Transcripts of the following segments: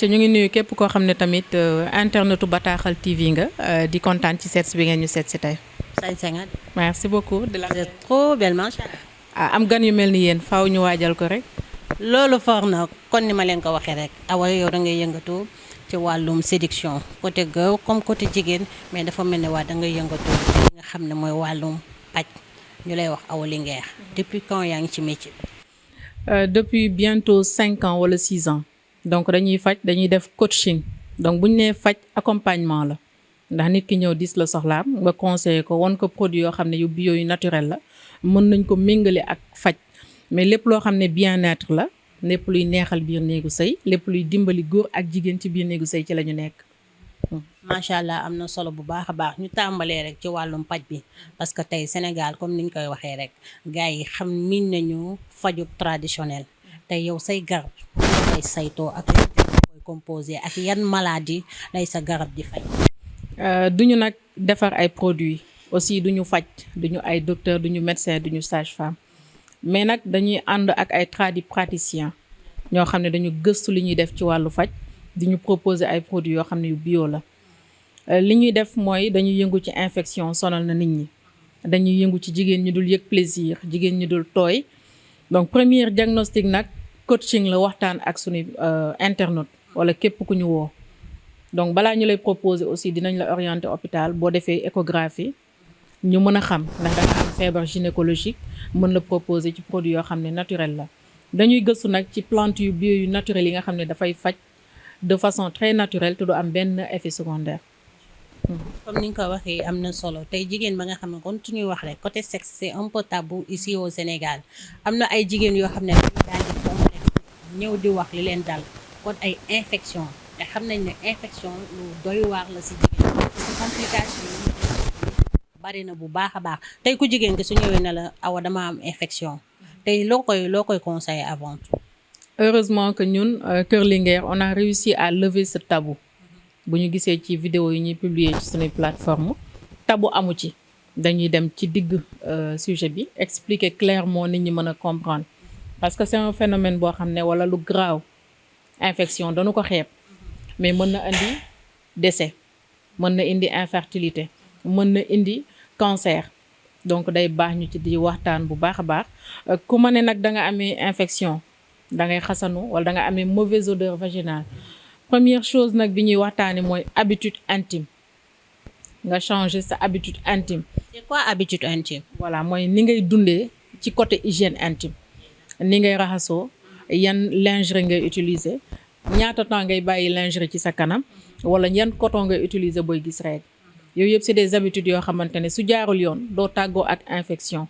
ayca ñu ngi nuyu képp koo xam ne tamit internetu Bataaxal TV nga di kontaan ci seet bi ngeen ñu seet si tey. sañ-sañ nga. merci beaucoup de la. vous êtes trop belle macha allah. am gan yu mel ni yéen faaw ñu waajal ko rek. loolu for na kon ni ma leen ko waxee rek Awa yow da ngay yëngatu ci wàllum séduction côté góor comme côté jigéen mais dafa mel ne waa da ngay yëngatu ci li nga xam ne mooy wàllum paj ñu lay wax Awa Linguère depuis quand yaa ngi ci métier bi. depuis bientôt 5 ans wala 6 ans donc dañuy faj dañuy def coaching donc bu ñu nee faj accompagnement la ndax nit ki ñëw dis la soxlaam nga conseiller ko won ko produit yoo xam ne yu bio yu naturel la mën nañ ko méngale ak faj mais lépp loo xam ne bien-être la lépp luy neexal biir néegu sëy lépp luy dimbali góor ak jigéen ci biir néegu sëy ci la ñu nekk. macha allah am na solo bu baax a baax ñu tàmbalee rek ci wàllum paj bi parce que tey Sénégal comme niñ koy waxee rek gars yi xam miin nañu fajub traditionnel tey yow say garab lay saytoo ak koy composé ak yan maladie lay sa garab di faj. duñu nag defar ay produits aussi duñu faj duñu ay docteur duñu médecin duñu sage-femme mais nag dañuy ànd ak ay praticiens ñoo xam ne dañu gëstu li ñuy def ci wàllu faj di ñu proposer ay produits yoo xam ne yu bio la. li ñuy def mooy dañuy yëngu ci infection sonal na nit ñi dañuy yëngu ci jigéen ñi dul yëg plaisir jigéen ñi dul tooy donc premier diagnostic nag coaching la waxtaan ak suñu internaute wala képp ku ñu woo donc balaa ñu lay proposer aussi dinañ la orienter hôpital boo defee échographie ñu mën a xam ndax da nga am feebar gynécologique mën la proposer ci produit yoo xam ne naturel la dañuy gëstu nag ci plante yu bio yu naturel yi nga xam ne dafay faj de façon très naturelle te du am benn effet secondaire. comme ni nga ko waxee am na solo tey jigéen ba nga xam ne kon tu ñuy wax rek côté sexe c'est un peu tabou ici au Sénégal am na ay jigéen yoo xam ne dañuy daal di complexe ñëw di wax li leen dal kon ay infection te xam nañ ne infection lu doy waar la si jigéen parce que complication yi bari na bu baax a baax tey ku jigéen ki su ñëwee ne la Awa dama am infection tey loo koy conseiller avant tout. heureusement que ñun Kër Linguère on a réussi à lever ce tabou. bu ñu gisee ci vidéo yi ñuy publier ci suñuy plateforme tabu amu ci dañuy dem ci digg sujet bi expliquer clairement nit ñi mën a comprendre parce que c'est un phénomène boo xam ne wala lu graaw infection dañu ko xeeb mais mën na indi décès mën na indi infertilité mën na indi cancer donc day baax ñu ci di waxtaan bu baax a baax ku ma ne nag da nga amee infection da ngay xasanu wala da nga amee mauvaise odeur vaginale première chose nag bi ñuy waxtaane mooy habitude intime nga changer sa habitude intime. c'est quoi habitude intime. voilà mooy ni ngay dundee ci côté hygiène intime ni ngay raxasoo yan lingerie ngay utiliser ñaata temps ngay bàyyi lingerie ci sa kanam wala yan coton ngay utiliser booy gis règle yooyu yëpp c'est des habitudes yoo xamante ne su jaarul yoon doo tàggoo ak infection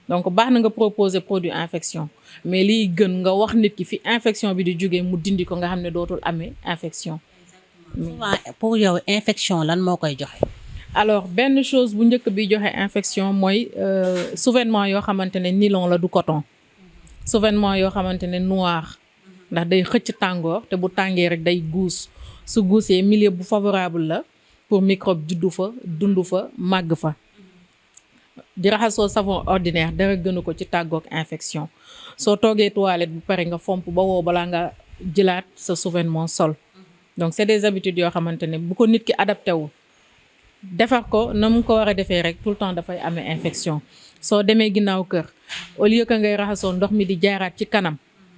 donc baax na nga proposer produit infection mais liy gën nga wax nit ki fi infection bi di jógee mu dindi ko nga xam ne dootul amee infection. souvent pour yow infection lan moo koy joxe. alors benn chose bu njëkk bi joxe infection mooy souvenement yoo xamante ne nylon la du coton souvenement yoo xamante ne noir ndax day xëcc tàngoor te bu tàngee rek day guus su guusee milieu bu favorable la pour microbe juddu fa dund fa màgg fa. di raxasoo savon ordinaire dara gënu ko ci tàggoog infection soo toogee toilette bu pare nga fomp ba woo balaa nga jëlaat sa souvenement sol donc c'est des habitudes yoo xamante ne bu ko nit ki adapté wul defar ko na mu ko war a defee rek tout le temps dafay amee infection soo demee ginnaaw kër au lieu que ngay raxasoo ndox mi di jaaraat ci kanam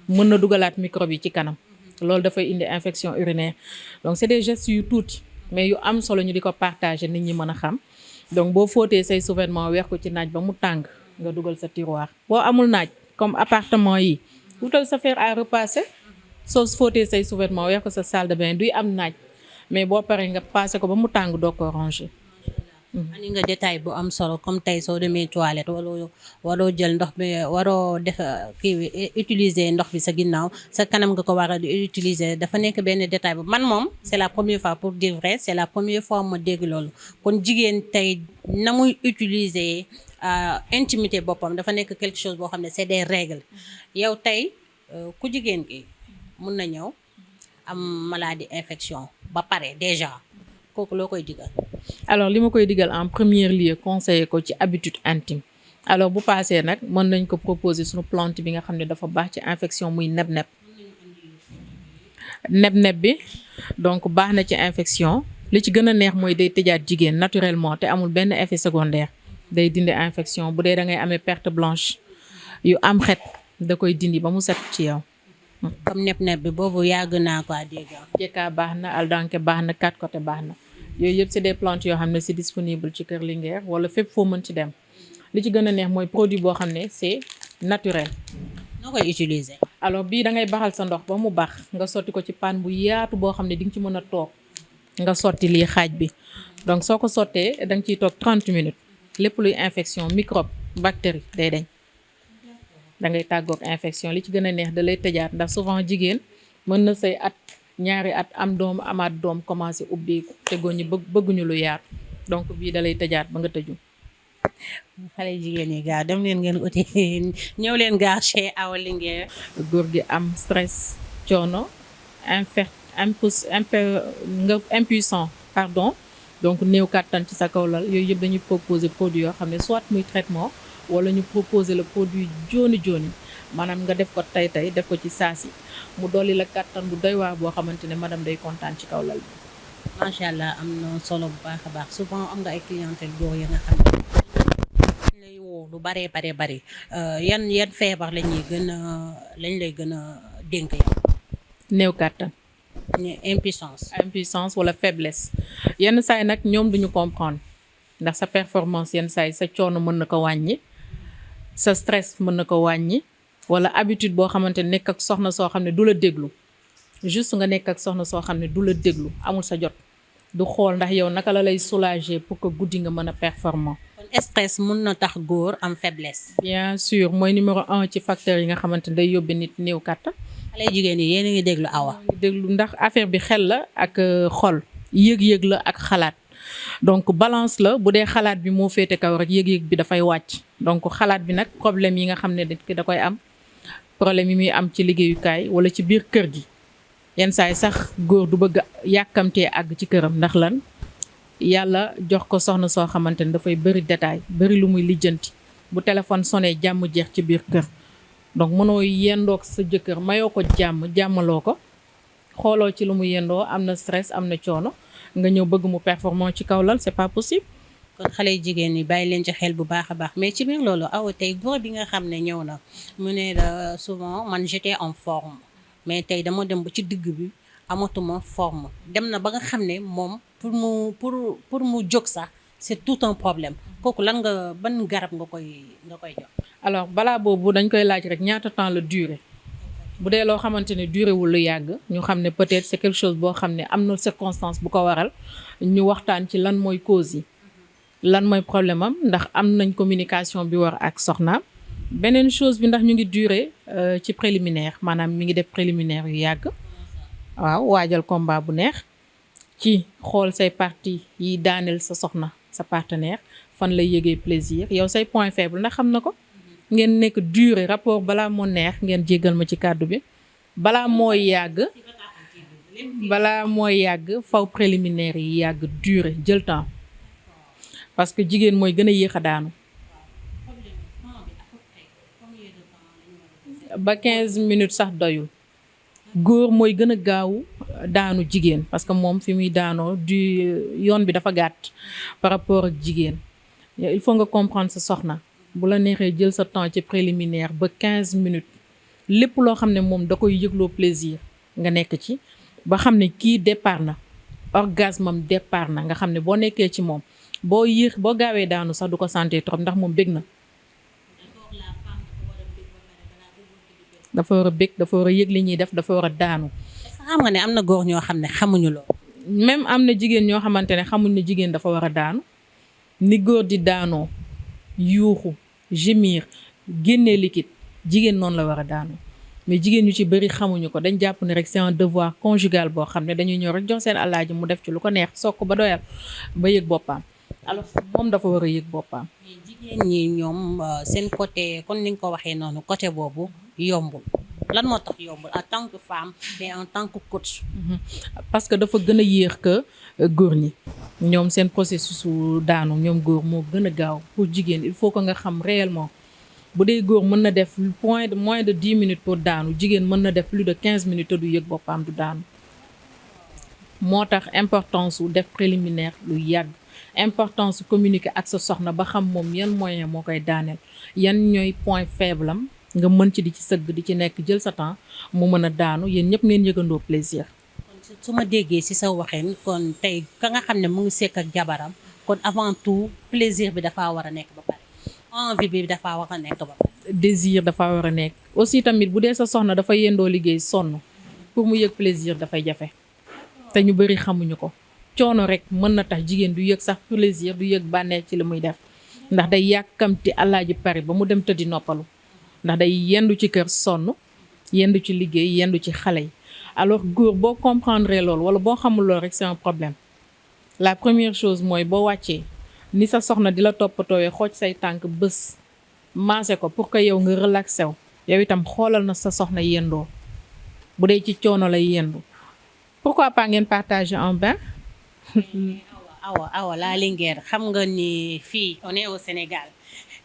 mën na dugalaat microbe yi ci kanam loolu dafay indi infection urinaire donc c'est des gestes yu tuuti mais yu am solo ñu di ko partager nit ñi mën a xam. donc boo fóotee say souvenement weex ko ci naaj ba mu tàng nga dugal sa tiroir boo amul naaj comme appartement yi wutal sa fer à repasser soo fóotee say souvenement weex ko sa salle de bain duy am naaj mais boo paree nga passé ko ba mu tàng doo ko ranger. ani nga détail bu am solo comme tey soo demee toilette waroo jël ndox bi waroo def kii utiliser ndox bi sa ginnaaw sa kanam nga ko war a utiliser dafa nekk benn détail bu man moom c'est la première fois pour dire vrai c'est la première fois ma dégg loolu kon jigéen tey na muy utiliser intimité boppam dafa nekk quelque chose boo xam ne c'est des règles yow tey ku jigéen ki mun na ñëw am maladie infection ba pare déjà kooku loo koy digal. alors li ma koy digal en premier lieu conseiller ko ci habitude intime alors bu paasee nag mën nañ ko proposer suñu plante bi nga xam ne dafa baax ci infection muy neb-neb neb-neb bi donc baax na ci infection li ci gën a neex mooy day tëjaat jigéen naturellement te amul benn effet secondaire day dindi infection bu dee da ngay amee perte blanche yu am xet da koy dindi ba mu set ci yow. comme neb-neb bi boobu yàgg naa ko dégg. jekka baax na aldanke baax na quatre côté baax na yooyu yëpp c'est des plantes yoo xam ne c'est disponible ci Kër Linguère wala fépp foo mën ci dem li ci gën a neex mooy produit boo xam ne c'est naturel. noo koy utiliser. alors bii da ngay baxal sa ndox ba mu baax nga sotti ko ci paan bu yaatu boo xam ne di nga ci mën a toog nga sotti lii xaaj bi donc soo ko sottee da nga ciy toog 30 minutes lépp luy infection microbe bactérie day dañ da ngay tàggoog infection li ci gën a neex da lay tëjaat ndax souvent jigéen mën na say at ñaari at am doom amaat doom commencé ubbeeku te góor ñi bëgguñu lu yaatu donc bii da lay tëjaat ba nga tëju. xale jigéen ñi gaaw dem leen ngeen uti ñëw leen gaaw chez Awa Linguère. góor gi am stress coono impuissant pardon donc néew kàttan ci sa kaw lal yooyu yëpp dañuy proposer produit yoo xam ne soit muy traitement wala ñu proposer le produit jooni maanaam nga def ko tey def ko ci saasi mu dolli la kàttan bu doy waar boo xamante ne madame day kontaan ci kaw lal bi. macha allah am na solo bu baax a baax souvent am nga ay clientèle góor ya nga xam ne lay woo lu baree bari yan feebar lañ lay gën a dénk yow. néew kàttan. impuissance wala faiblesse yenn saay nag ñoom duñu comprendre ndax sa performance yenn saay sa coono mën na ko wàññi sa stress mën na ko wàññi wala habitude boo xamante ne nekk ak soxna soo xam ne du la déglu juste nga nekk ak soxna soo xam ne du la déglu amul sa jot du xool ndax yow naka la lay soulager pour que guddi nga mën a performant. kon stress mën na tax góor am faiblesse. bien sûr mooy numéro 1 ci facteur yi nga xamante ne day yóbbe nit néew kàttan. xale jigéen yi yéen a ngi déglu Awa. déglu ndax affaire bi xel la ak xol yëg-yëg la ak xalaat donc balance la bu dee xalaat bi moo féete kaw rek yëg-yëg bi dafay wàcc donc xalaat bi nag problème yi nga xam ne nit ki da koy am problème yi muy am ci liggéeyukaay wala ci biir kër gi yenn saay sax góor du bëgg yàkkamtee àgg ci këram ndax lan yàlla jox ko soxna soo xamante ne dafay bëri détail bëri lu muy lijjanti bu téléphone sonné jàmm jeex ci biir kër donc mënoo yendoog sa jëkkër mayoo ko jàmmaloo ko xooloo ci lu mu yendoo am na stress am na coono nga ñëw bëgg mu performant ci kaw lal c'est pas possible. kon xale jigéen ñi bàyyi leen ci xel bu baax a baax mais ci biir loolu Awa tey góor bi nga xam ne ñëw na mu ne la souvent man j'étais en forme mais tey dama dem ba ci digg bi amatuma forme dem na ba nga xam ne moom pour mu jóg sax c'est tout un problème kooku lan nga ban garab nga koy jox. alors balaa boobu dañ koy laaj rek ñaata temps la durée bu dee loo xamante ne durée wul lu yàgg ñu xam ne peut-être c'est quelque chose boo xam ne am na circonstance bu ko waral ñu waxtaan ci lan mooy cause yi lan mooy problème am ndax am nañ communication bi war ak soxnaam. beneen chose bi ndax ñu ngi durée ci préliminaire maanaam mi ngi def préliminaire yu yàgg waaw waajal combat bu neex ci xool say parties yi daaneel sa soxna sa partenaire fan lay yëgee plaisir yow say point faible ndax xam na ko. ngeen nekk durée rapport balaa moo neex ngeen jéggal ma ci kàddu bi balaa mooy yàgg faw préliminaire yi yàgg durée jël temps parce que jigéen mooy gën a yéex a daanu ba 15 minutes sax doyul góor mooy gën a gaaw daanu jigéen parce que moom fi muy daanoo yoon bi dafa gàtt par rapport ak jigéen il faut nga comprendre sa soxna bu la neexee jël sa temps ci préliminaire ba 15 minutes lépp loo xam ne moom da koy yëgloo plaisir nga nekk ci ba xam ne kii départ na orgasme am départ na nga xam ne boo nekkee ci moom boo gaawee daanu sax du ko sentir trop ndax moom bég na. dafa war a bég dafa war a yëg li ñuy def dafa war a daanu. xam nga ne am na góor ñoo xam ne xamuñu loolu. même am na jigéen ñoo xamante ne xamuñ ne jigéen dafa war a daanu ni góor di daanoo. yuuxu gémir génnee liquide jigéen noonu la war a daanu mais jigéen ñu ci bëri xamuñu ko dañ jàpp ne rek c'est un devoir conjugal boo xam ne dañuy ñëw rek jox seen alaaji mu def ci lu ko neex soog ko ba doyal ba yëg boppam alors moom dafa war a yëg boppam. jigéen ñi ñoom seen côté kon ni nga ko waxee noonu côté boobu yombul lan moo tax yombul en tant que femme mais en tant que coach. parce que dafa gën a yéex que góor ñi ñoom seen processus su daanu ñoom góor moo gën a gaaw pour jigéen il faut que nga xam réellement bu dee góor mën na def moins de 10 minutes pour daanu jigéen mën na def plus de 15 minutes te du yëg boppam du daanu. moo tax importance su def préliminaire lu yàgg importance su communiquer ak sa soxna ba xam moom yan moyen moo koy daaneel yan ñooy point faible am nga mën ci di ci sëgg di ci nekk jël sa temps mu mën a daanu yéen ñëpp ngeen yëgandoo plaisir. su ma déggee ci sa waxin kon tey ka nga xam ne mu ngi sekk ak jabaram kon avant tout plaisir bi dafaa war a nekk ba pare envie bi dafaa war a nekk ba pare. désir dafa war a nekk aussi tamit bu dee sa soxna dafa yendoo liggéey sonn pour mu yëg plaisir dafay jafe te ñu bëri xamuñu ko coono rek mën na tax jigéen du yëg sax plaisir du yëg bànneex ci li muy def ndax day yàkkamti alaaji pari ba mu dem tëddi noppalu ndax day yendu ci kër sonn yendu ci liggéey yendu ci xale yi alors góor boo comprendre loolu wala boo xamul loolu rek c'est un problème la première chose mooy boo wàccee ni sa soxna di la toppatoowee xooj say tànk bés maase ko pour que yow nga relaxé wu yow itam xoolal na sa soxna yendoo bu dee ci coono lay yendu pourquoi pas ngeen partager un bain. awa la Linguère xam nga ni fii on est au Sénégal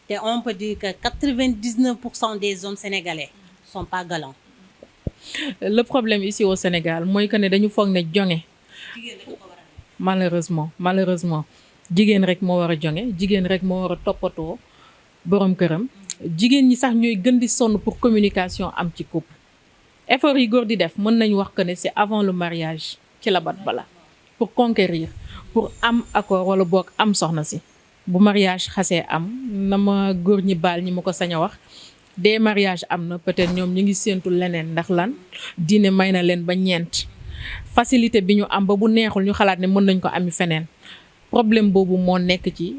te on peut dire que 99% des hommes sénégalais sont pas galants. Le problème ici au Sénégal mooy que ne dañu foog ne jonge malheureusement jigéen rek moo war a jonge jigéen rek moo war a toppatoo borom këram jigéen ñi sax ñooy gën di sonn pour communication am ci couple effort yi góor di def mën nañu wax que ne c'est avant le mariage ci la bat bala pour conquérir pour am accord wala boog am soxna si bu mariage xasee am na ma góor ñi baal ñi ma ko sañ a wax des mariages am na peut-être ñoom ñu ngi séentu leneen ndax lan diine may na leen ba ñeent facilité bi ñu am ba bu neexul ñu xalaat ne mën nañ ko ami feneen problème boobu moo nekk ci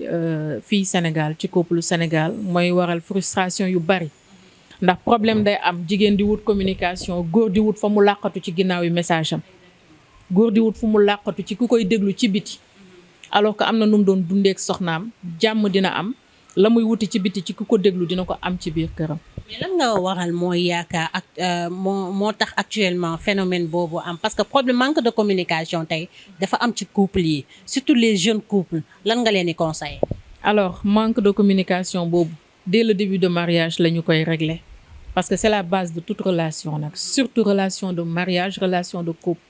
fii Sénégal ci couple Sénégal mooy waral frustration yu bari ndax problème day am jigéen di wut communication góor di wut fa mu làqatu ci ginnaaw yu message am góor di wut fu mu làqatu ci ku koy déglu ci biti alors que am na nu mu doon dundeek soxnaam jàmm dina am la muy wuti ci biti ci ku ko déglu dina ko am ci biir këram. mais lan nga waral mooy yaakaar ak moo tax actuellement phénomène boobu am parce que problème manque de communication tey dafa am ci couple yi surtout les jeunes couples lan nga leen di conseiller. alors manque de communication boobu dès le début de mariage la ñu koy régler parce que c'est la base de toute relation nag surtout relation de mariage relation de couple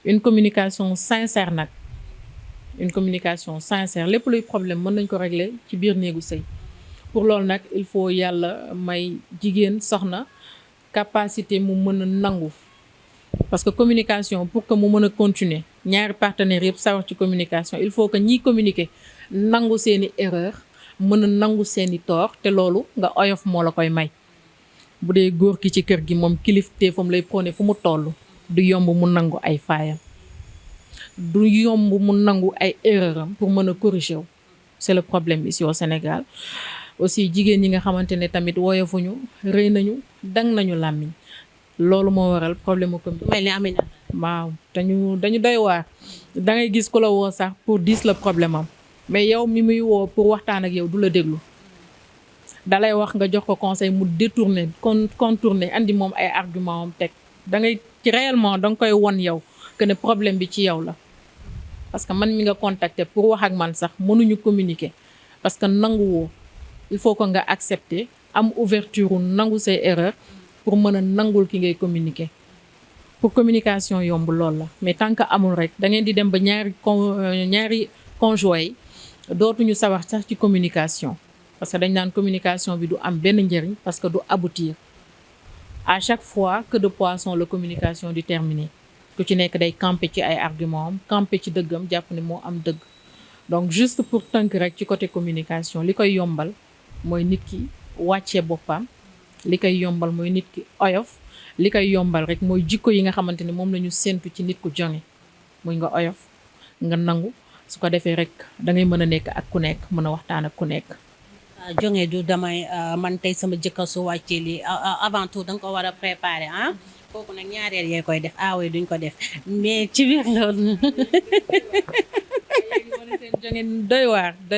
une communication sincère nag une communication sincère lépp luy problème mën nañ ko régler ci biir néegu sëy pour loolu nag il faut yàlla may jigéen soxna capacité mu mën a nangu parce que communication pour que mu mën a continuer ñaari partenaires yëpp sawar ci communication il faut que ñiy communiquer nangu seeni erreur mën a nangu seeni tort te loolu nga oyof moo la koy may bu dee góor ki ci kër gi moom kilifteefam lay prôné fu mu toll du yomb mu nangu ay faayam du yomb mu nangu ay erreur am pour mën a corriger wu c'est le problème ici au Sénégal aussi jigéen ñi nga xamante ne tamit woyofuñu rëy nañu dang nañu làmmiñ loolu moo waral problème mu comme mel ni Amina. waaw dañu doy waar da ngay gis ku la woo sax pour diis la problème am mais yow mi muy woo pour waxtaan ak yow du la déglu dalay wax nga jox ko conseil mu détourner contourner andi moom ay argument am teg da ngay ci réellement da nga koy won yow que ne problème bi ci yow la parce que man mi nga contacter pour wax ak man sax mënuñu communiquer parce que nangu woo il faut que nga accepter am ouverture nangu say erreur pour mën a nangul ki ngay communiquer pour communication yomb lool la mais tant que amul rek da ngeen di dem ba ñaari conjoints yi dootuñu sawar sax ci communication parce que dañ naan communication bi du am benn njëriñ parce que du aboutir à chaque fois que de poisson la communication di terminer ku ci nekk day camper ci ay argument am camper ci dëggam jàpp ne moo am dëgg donc juste pour tënk rek ci côté communication li koy yombal mooy nit ki wàccee boppam li koy yombal mooy nit ki oyof li koy yombal rek mooy jikko yi nga xamante ne moom la ñu séntu ci nit ku jonge muy nga oyof nga nangu su ko defee rek da ngay mën a nekk ak ku nekk mën a waxtaan ak ku nekk. jonge du damay man tey sama jëkkër su wàccee lii avant tout da nga ko war a préparer ah kooku nag ñaareel yee koy def aawo duñ ko def mais ci biir loolu. jonge doy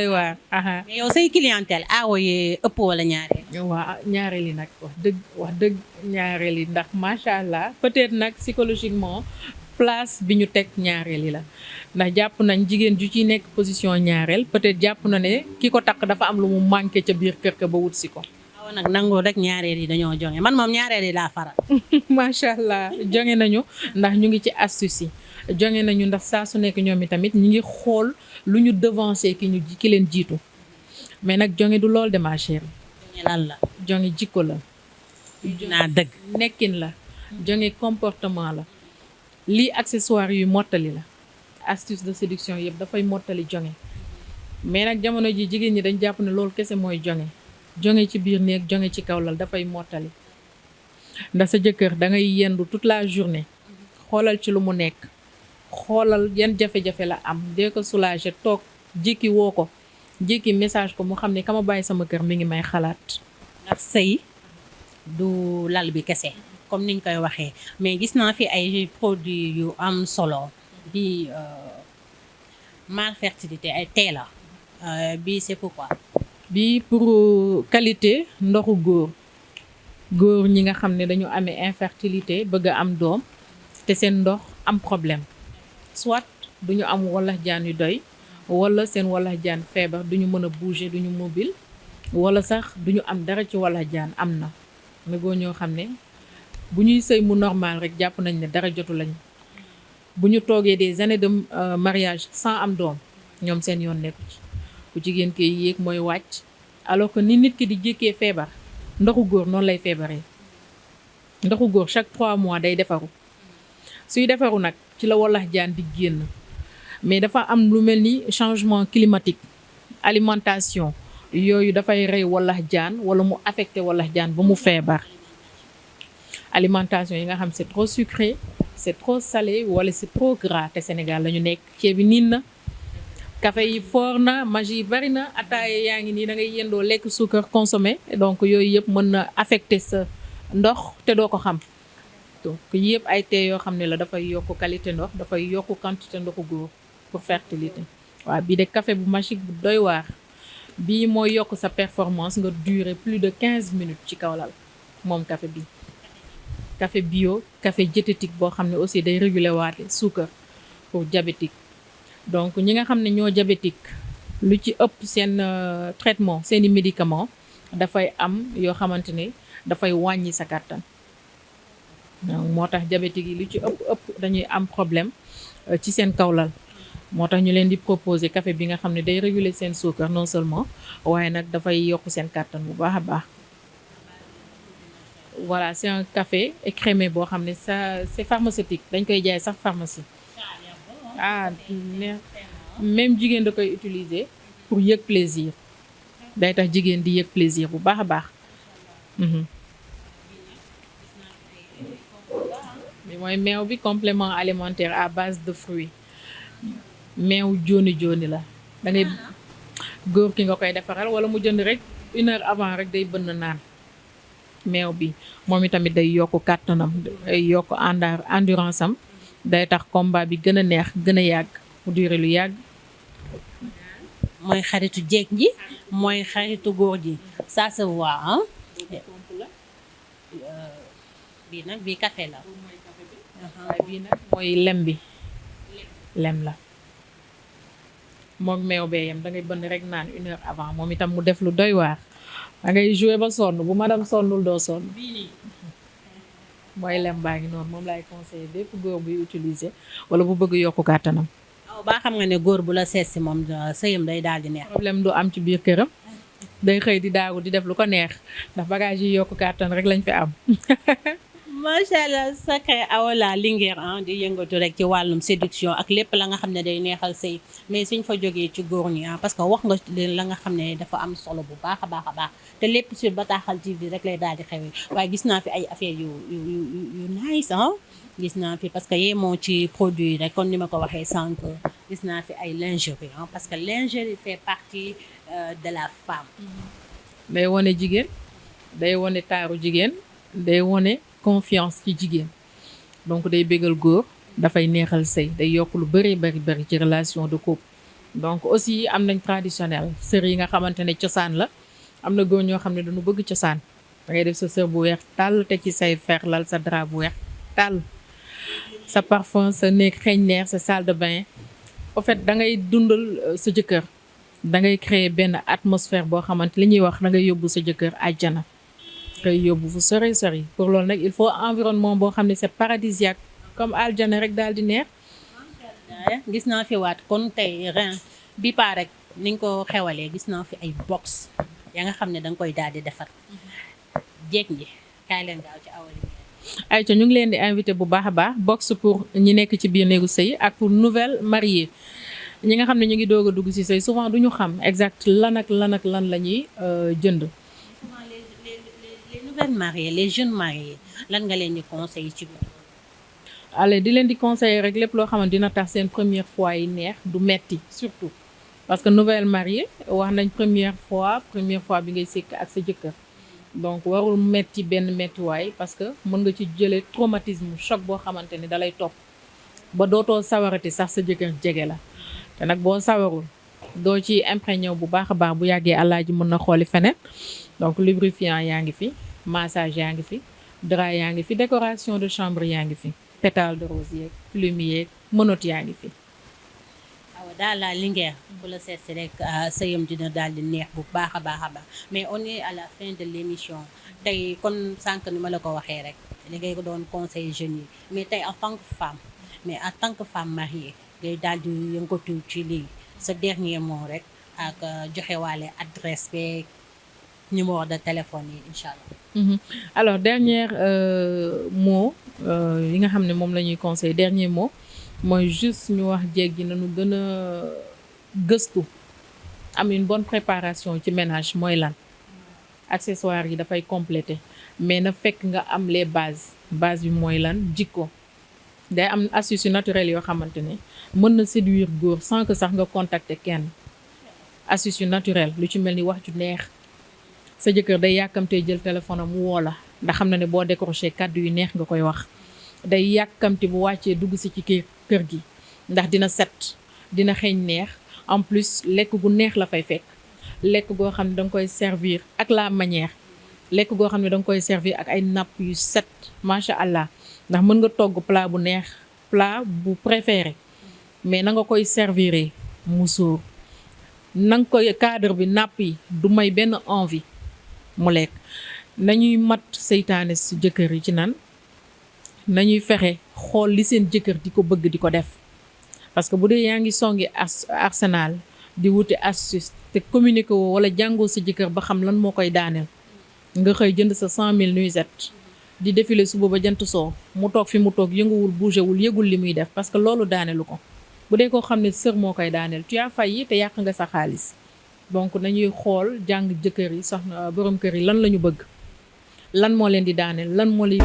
waar aha mais yow say clientèle aawo yi ëpp wala ñaareel. waaw ñaareel yi nag wax dëgg ñaareel yi ndax macha allah peut-être nag psychologiquement place bi ñu teg ñaareel yi la ndax jàpp nañ jigéen ju ci nekk position ñaareel peut-être jàpp na ne ki ko takk dafa am lu mu manqué ca biir kër ka ba wut si ko. waaw nag nangoo rek ñaareel yi dañoo jonge man moom ñaareel yi laa faral. macha allah jonge nañu ndax ñu ngi ci astuce yi jonge nañu ndax saa su nekk ñoom itamit ñi ngi xool lu ñu devancer ki leen jiitu mais nag jonge du lool de ma chère. lan la. jonge jikko la. naa dëgg. nekkin la. jonge comportement la. lii accessoire yu mottali la. astuce de séduction yëpp dafay mottali jonge mais nag jamono ji jigéen ñi dañ jàpp ne loolu kese mooy jonge jonge ci biir néeg jonge ci kaw lal dafay mottali ndax sa jëkkër da ngay yendu toute la journée xoolal ci lu mu nekk xoolal yan jafe-jafe la am dee ko soulager toog jékki woo ko jékki message ko mu xam ne kama bàyyi sama kër mi ngi may xalaat. ndax sëy du lal bi kese comme niñ koy waxee mais gis naa fi ay produits yu am solo bi mâle fertilité ay teela bi c'est pourquoi. bi pour qualité ndoxu góor ñi nga xam ne dañu amee infertilité bëgg a am doom te seen ndox am problème soit duñu am walax jaan yu doy wala seen walax jaan feebar duñu mën a bouger duñu mobile wala sax duñu am dara ci walax jaan am na góor ñoo xam ne bu ñuy sëy mu normal rek jàpp nañ ne dara jotu lañ bu ñu toogee des années de mariage sans am doom ñoom seen yoon nekku ci ku jigéen ki yéeg mooy wàcc alors que ni nit ki di jékkee feebar ndoxu góor noonu lay feebaree ndoxu góor chaque 3 mois day defaru suy defaru nag ci la walax jaan di génn mais dafa am lu mel ni changement climatique alimentation yooyu dafay rey walax jaan wala mu affecté walax jaan ba mu feebar alimentation yi nga xam c'est trop sucré c'est trop salé wala c'est trop gras te Sénégal la ñu nekk ceeb bi niin na café yi foor na magi yi bari na ataaya yaa ngi nii da ngay yendoo lekk suukar consommé donc yooyu yëpp mën na affecté sa ndox te doo ko xam donc yëpp ay tee yoo xam ne la dafay yokk qualité ndox dafay yokk quantité ndoxu góor pour fertilité waaw bii de café bu magique bu doy waar bii mooy yokk sa performance nga durer plus de 15 minutes ci kaw lal moom café bi café bio café diététique boo xam ne aussi day réguler waate suukar pour diabétique donc ñi nga xam ne ñoo diabétique lu ci ëpp seen traitement seeni médicament dafay am yoo xamante ne dafay wàññi sa kàttan donc moo tax diabétique yi lu ci ëpp dañuy am problème ci seen kawlal moo tax ñu leen di proposer café bi nga xam ne day réguler seen suukar non seulement waaye nag dafay yokk seen kàttan bu baax a baax voilà c'est un café écrémé boo xam ne ça c'est pharmaceutique dañ koy jaay sax pharmacie même jigéen da koy utiliser pour yëg plaisir day tax jigéen di yëg plaisir bu baax a baax bi mooy meew bi complément alimentaire à base de fruits meew jooni la da ngay góor ki nga koy defaral wala mu jënd rek 1 heure avant rek day bënn naan meew bi moom itamit day yokk kàttanam day yokk endurance am day tax combat bi gën a neex gën a yàgg mu duré lu yàgg. mooy xaritu jeeg ji mooy xaritu góor ji ça se voit ah. bii nag bii café la. waaye bii nag mooy lem bi lem la moom meew bee yam da ngay bënn rek naan 1 heure avant moom itam mu def lu doy waar da ngay jouer ba sonn bu madame sonnul doo sonn. mooy lem baa ngi noonu moom laay conseillé bépp góor buy utiliser wala bu bëgg yokku kàttanam. waaw baa xam nga ne góor bu la seet si moom sëyam day daal di neex. problème du am ci biir këram day xëy di daagu di def lu ko neex ndax bagage yi yokku kàttan rek lañ fi am. macha allah Sacré Awa la Linguère di yëngatu rek ci wàllum séduction ak lépp la nga xam ne day neexal sëy mais suñ fa jógee ci góor ñi parce que wax nga la nga xam ne dafa am solo bu baax a baax te lépp sur Bataaxal TV rek lay daal di xewee waaye gis naa fi ay affaires yu nice gis naa fi parce que yee moo ci produit rek kon ni ma ko waxee sànq gis naa fi ay lingerie parce que lingerie fait partie de la femme. day wone jigéen day wone taaru jigéen day wone confiance ci jigéen donc day bégal góor dafay neexal sëy day yokk lu bari ci relation de couple donc aussi am nañ traditionnel sër yi nga xamante ne cosaan la am na góor ñoo xam ne dañu bëgg cosaan da ngay def sa sër bu weex tàll te ci say fer lal sa drap bu weex tàll sa parfum sa néeg xeeñ neex sa salle de bain au fait da ngay dundal sa jëkkër da ngay créer benn atmosphère boo xamante li ñuy wax da ngay yóbbu sa jëkkër àjjana koy yóbbu fu sori pour loolu nag il faut environnement boo xam ne c'est paradisiaque comme aljana rek daal di neex gis naa fi waat kon tey ren bi paa rek niñ ko xewalee gis naa fi ay box ya nga xam ne danga koy daal di defar jéeg ñi kaay leen gaaw ci awali. ayca ñu ngi leen di invité bu baax a baax box pour ñi nekk ci biir néegu sëy ak pour nouvelle mariée ñi nga xam ne ñu ngi doog a dugg ci sëy souvent duñu xam exact lan ak lan la ñuy jënd. souvent les nouvelles mariées les jeunes mariés lan nga leen di conseiller ci biir. allez di leen di conseiller rek lépp loo xamante dina tax seen première fois yi neex du metti surtout parce que nouvelle mariée wax nañ première fois bi ngay sekk ak sa jëkkër donc warul metti benn mettiwaay parce que mën nga ci jëlee traumatisme choc boo xamante ni dalay topp ba dootoo sawarati sax sa jëkkër jege la te nag boo sawarul doo ci imprégné bu baax a baax bu yàggee àllaaji mën na xooli feneen donc lubrifiant yaa ngi fi massage yaa ngi fi drap yaa ngi fi décoration de chambre yaa ngi fi pétale de rose yeeg plume yeeg menottes yaa ngi fi. waaw daal la Linguère bu la seet si rek sëyam dina daal di neex bu baax a baax mais on est à la fin de l'émission tey kon sànq ni ma la ko waxee rek li ngay ko doon conseil jeunes yi mais tey en tant que femme mais en tant que femme mariée ngay daal di yëngatu ci lii sa dernier mot rek ak joxe waale adresse beeg numéro de téléphone yi incha allah. alors dernier mot yi nga xam ne moom la ñuy conseil dernier mot mooy juste ñu wax jéeg gi nañu gën a gëstu am une bonne préparation ci ménage mooy lan accessoires yi dafay compléter mais na fekk nga am les base bi mooy lan jikko day am astuce naturelle yoo xamante ne mën na séduire góor sans que sax nga contacter kenn astuce naturelle lu ci mel ni wax ju neex sa jëkkër day yàkkamtee jël téléphone am woo la ndax xam na ne boo décroché kàddu yu neex nga koy wax day yàkkamti bu wàccee dugg si ci kër gi ndax dina set dina xeeñ neex en plus lekk gu neex la fay fekk lekk goo xam ne danga koy servir ak la manière lekk goo xam ne danga koy servir ak ay napp yu set macha allah ndax mën nga togg plat bu neex plat bu préféré mais na nga koy servir mu sóor na nga koy cadre bi napp yi du may benn envie mu lekk nañuy mat seytaane si jëkkër yi ci nan nañuy fexe xool li seen jëkkër di ko bëgg di ko def parce que bu dee yaa ngi songi arsenal di wuti astuce te communiqué woo wala jàngoo sa jëkkër ba xam lan moo koy daaneel nga xëy jënd sa 100 000 nuisette di défilé suba ba jant soo mu toog fi mu toog yënguwul bougé wul yëgul li muy def parce que loolu daaneelu ko bu dee koo xam ne sër moo koy daaneel tu as failli te yàq nga sa xaalis donc nañuy xool jàng jëkkër yi soxna borom kër yi lan la ñu bëgg lan moo leen di daaneel lan moo leen